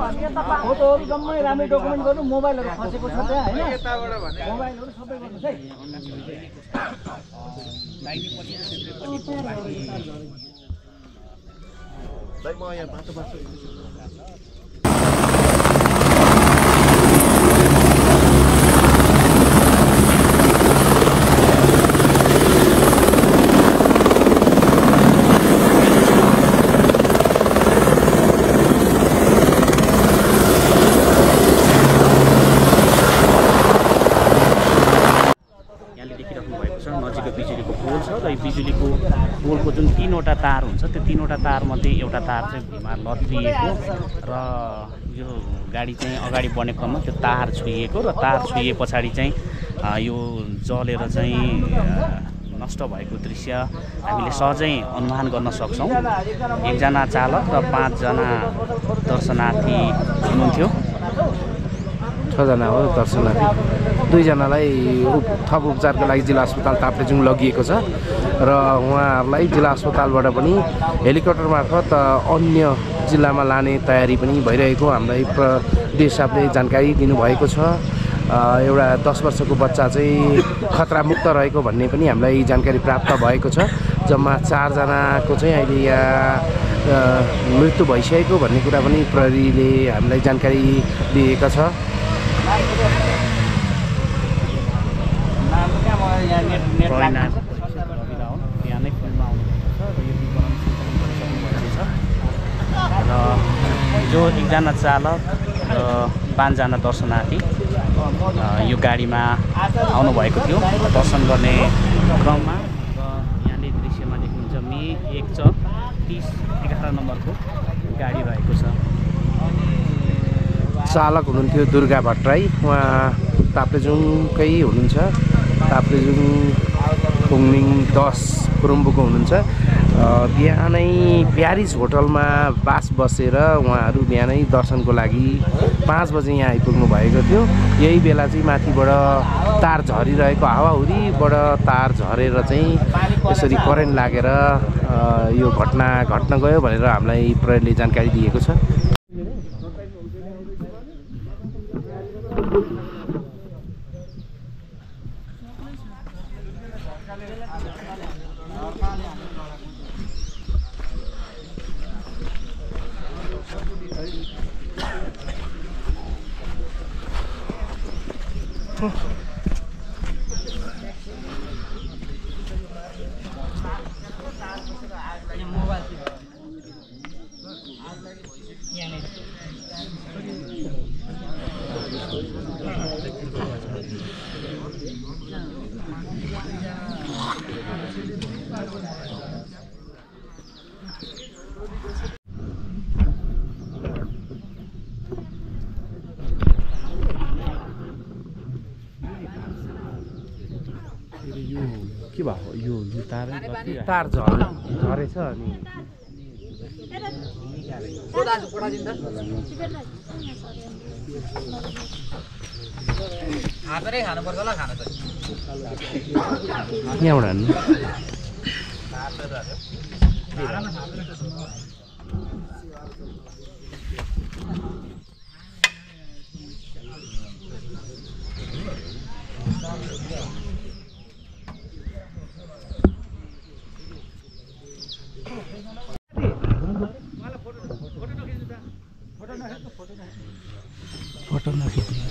फोटोहरु जम्मै राम्रै डकुमेन्ट गर्नु मोबाइलहरु खसेको छ त्यहाँ हैन मोबाइलहरु सबै गर्नुस् है भाइ म यहाँ बाटो बाटो बिजुलीको पोलको जुन 3वटा तार हुन्छ त्यो 3वटा तार मध्ये एउटा तार चाहिँ भीमा लत्रिएको र यो गाडी चाहिँ अगाडि बढ्ने क्रममा त्यो तार छुइएको र तार छुइए पछाडि चाहिँ यो जलेर चाहिँ नष्ट भएको दृश्य हामीले सहजै अनुमान गर्न सक्छौं। एकजना चालक र 5 जना दर्शनार्थी हुनुहुन्थ्यो। 6 जना हो दर्शनार्थी। 2 जनालाई थप उपचारको लागि जिल्ला अस्पताल ताप्लेजुङ लगिएको छ र उहाँहरूलाई जिल्ला अस्पतालबाट पनि हेलिकप्टर मार्फत अन्य जिल्लामा लाने तयारी पनि भइरहेको हामीलाई प्रदेश साहबले जानकारी दिनुभएको छ। एउटा 10 वर्षको बच्चा चाहिँ खतरा मुक्त रहेको भन्ने पनि हामीलाई जानकारी प्राप्त भएको छ। जम्मा 4 जनाको चाहिँ अहिले यहाँ मृत्यु भइसकेको भन्ने कुरा पनि प्रहरीले हामीलाई जानकारी दिएको छ। र जो एकजना चालक र 5 जना दर्शनार्थी यो गाडीमा आउनु भएको थियो दर्शन गर्ने क्रममा र यहाँले दृश्यमा देख्नुहुन्छ मे 13011 नम्बरको गाडी रहेको छ। चालक हुनुहुन्थ्यो दुर्गा भट्टराई। उहाँ ताप्लेजुङकै हुनुहुन्छ। ताप्लेजुङ फुङनिङ 10 खुरुम्बुको हुनुहुन्छ। बिहानै प्यारिस होटलमा बास बसेर उहाँहरू बिहानै दर्शनको लागि 5 बजे यहाँ आइपुग्नु भएको थियो। यही बेला चाहिँ माथिबाट तार झरिरहेको हावाहुरीबाट तार झरेर चाहिँ यसरी करेन्ट लागेर यो घटना घट्न गयो भनेर हामीलाई प्रहरीले जानकारी दिएको छ। के भयो यो तार झरेछ अनि हातरै खानुपर्छ होला खाना चाहिँ यहाँबाट हान्नु फोटो नखिच्नु।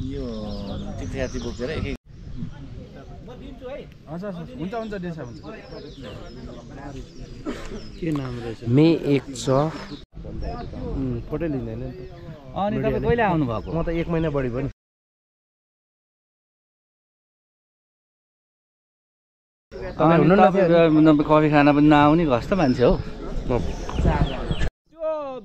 यो तीर्थयात्री बोकेर एकै हुन्छ देशा हुन्छ। के नाम रहेछ? मे 1 छ। फोटो लिँदैन नि त। अनि तपाईँ कहिले आउनु भएको? म त 1 महिना बढी भयो नि। कफी खाना पनि नआउने कस्तो मान्छे हो? त्यो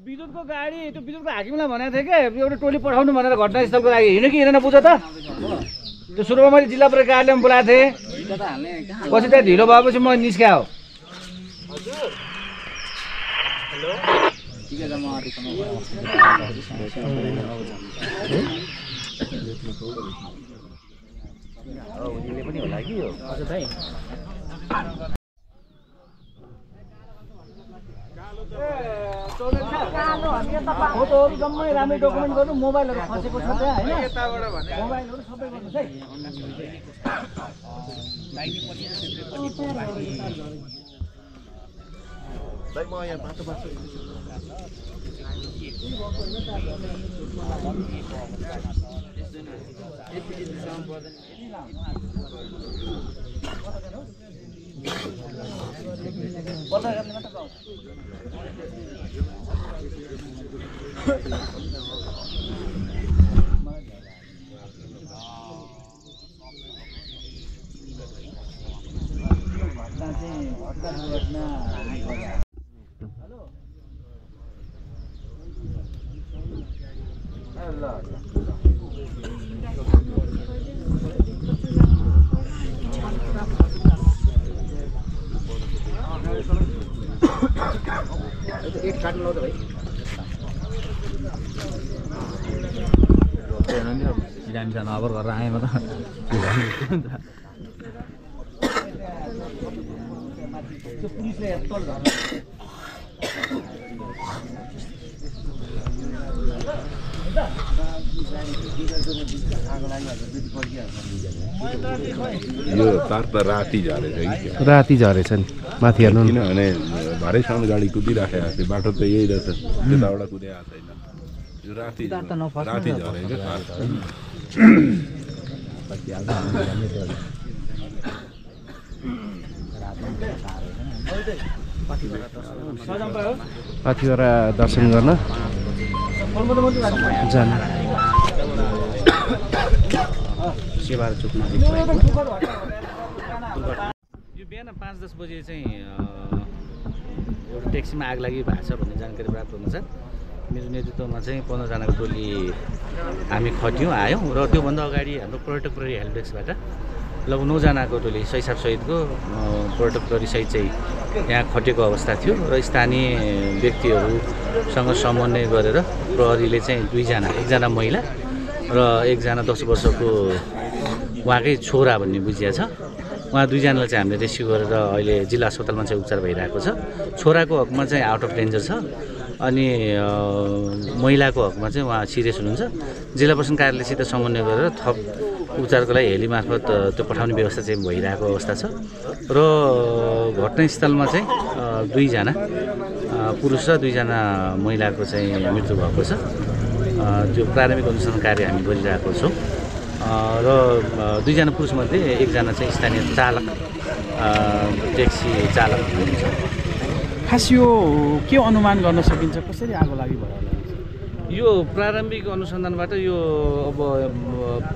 विद्युतको गाडी त्यो विद्युतको हाकिमलाई भनेको थिएँ कि एउटा टोली पठाउनु भनेर घटनास्थलको लागि हिँड्यो कि हिँडेन बुझ त। त्यो सुरुमा मैले जिल्ला प्रहरी कार्यालयमा बोलाएको थिएँ, पछि त्यहाँ ढिलो भएपछि म निस्क्या हो। पनि होला कि यो हजुर भाइ फोटोहरू जम्मै राम्रै डकुमेन्ट गर्नु मोबाइलहरू खसेको छ त्यहाँ होइन मोबाइलहरू सबै गर्नुहोस् है दाइ म यहाँ बाटो बाटो नभर गरेर आएँ म त यो तार त राति झरेछ कि राति झरेछ नि माथि हेर्नु किनभने भरेसम्म गाडी कुदिराखेको थियो बाटो त यही रहेछ त्यताबाट कुदिआएको छैन यो राति झरेको पाथिभरा दर्शन गर्न जानु सेवार चोकमा यो बिहान 5-10 बजे चाहिँ एउटा ट्याक्सीमा आग लागि भएको छ भन्ने जानकारी प्राप्त हुनु छ मेरो नेतृत्वमा चाहिँ 15 जनाको टोली हामी खट्यौँ आयौँ र त्योभन्दा अगाडि हाम्रो पर्यटक प्रहरी हेल्प डेस्कबाट लगभग 9 जनाको टोली सैसाब सहितको पर्यटक प्रहरी सहित चाहिँ यहाँ खटेको अवस्था थियो र स्थानीय व्यक्तिहरूसँग समन्वय गरेर प्रहरीले चाहिँ 2 जना, एकजना महिला र एकजना 10 वर्षको उहाँकै छोरा भन्ने बुझिया छ। उहाँ 2 जनालाई चाहिँ हामीले रेस्क्यु गरेर अहिले जिल्ला अस्पतालमा चाहिँ उपचार भइरहेको छ। छोराको हकमा चाहिँ आउट अफ डेन्जर छ अनि महिलाको हकमा चाहिँ उहाँ सिरियस हुनुहुन्छ। जिल्ला प्रशासन कार्यालयसित समन्वय गरेर थप उपचारको लागि हेली मार्फत त्यो पठाउने व्यवस्था चाहिँ भइरहेको अवस्था छ र घटनास्थलमा चाहिँ 2 जना पुरुष र 2 जना महिलाको चाहिँ मृत्यु भएको छ। त्यो प्रारम्भिक अनुसन्धान कार्य हामी गरिरहेको छौँ र 2 जना पुरुषमध्ये 1 जना चाहिँ स्थानीय चालक ट्याक्सी चालक हुनुहुन्छ। खास यो के अनुमान गर्न सकिन्छ कसरी आगो लागि भयो होला? यो प्रारम्भिक अनुसन्धानबाट यो अब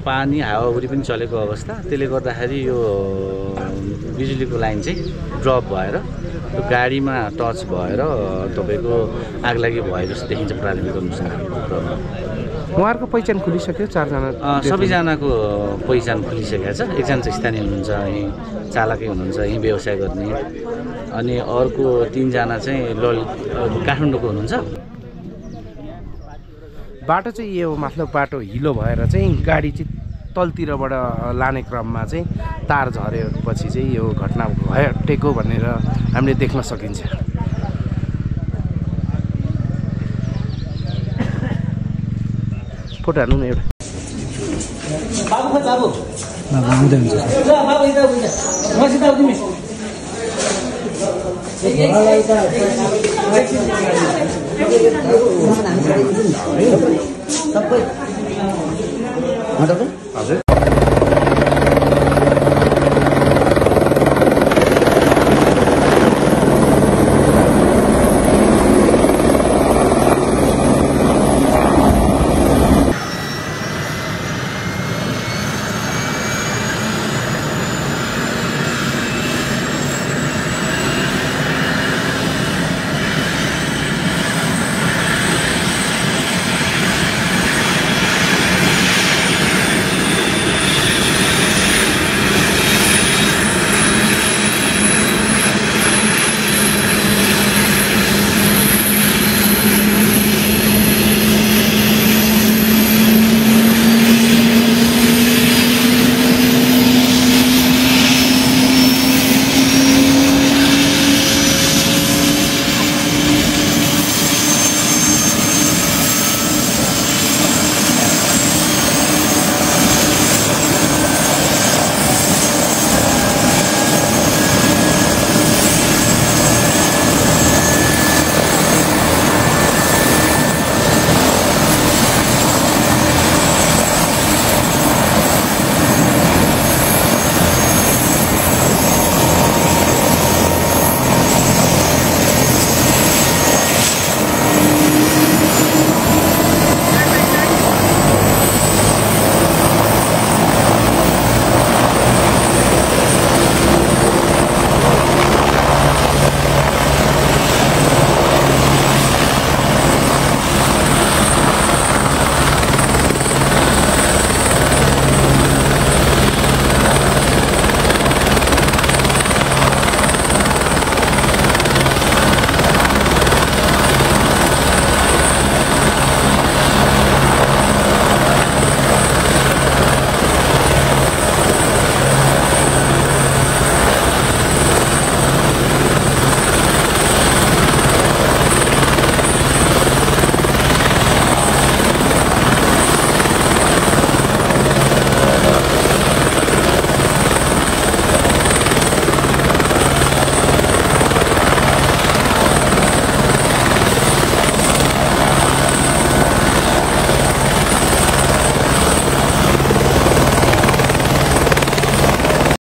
पानी हावाहुरी पनि चलेको अवस्था, त्यसले गर्दाखेरि यो बिजुलीको लाइन चाहिँ ड्रप भएर त्यो गाडीमा टच भएर तपाईँको आगलागी भयो जस्तो देखिन्छ प्रारम्भिक अनुसन्धानमा। उहाँहरूको पहिचान खुलिसक्यो? 4 जना सबैजनाको पहिचान खुलिसकेको छ। एकजना चाहिँ स्थानीय हुनुहुन्छ, यहीँ चालकै हुनुहुन्छ, यहीँ व्यवसाय गर्ने, अनि अर्को 3 जना चाहिँ काठमाडौँको हुनुहुन्छ। बाटो चाहिँ यो मतलब बाटो हिलो भएर चाहिँ गाडी चाहिँ तलतिरबाट लाने क्रममा चाहिँ तार झरेपछि चाहिँ यो घटना घटेको भनेर हामीले देख्न सकिन्छ। फोटो हाल्नु न एउटा। बाबु खोज बाबु आउँदै हुन्छ ल बाबु यता हुन्छ मसित आउ तिमी सबै हजुर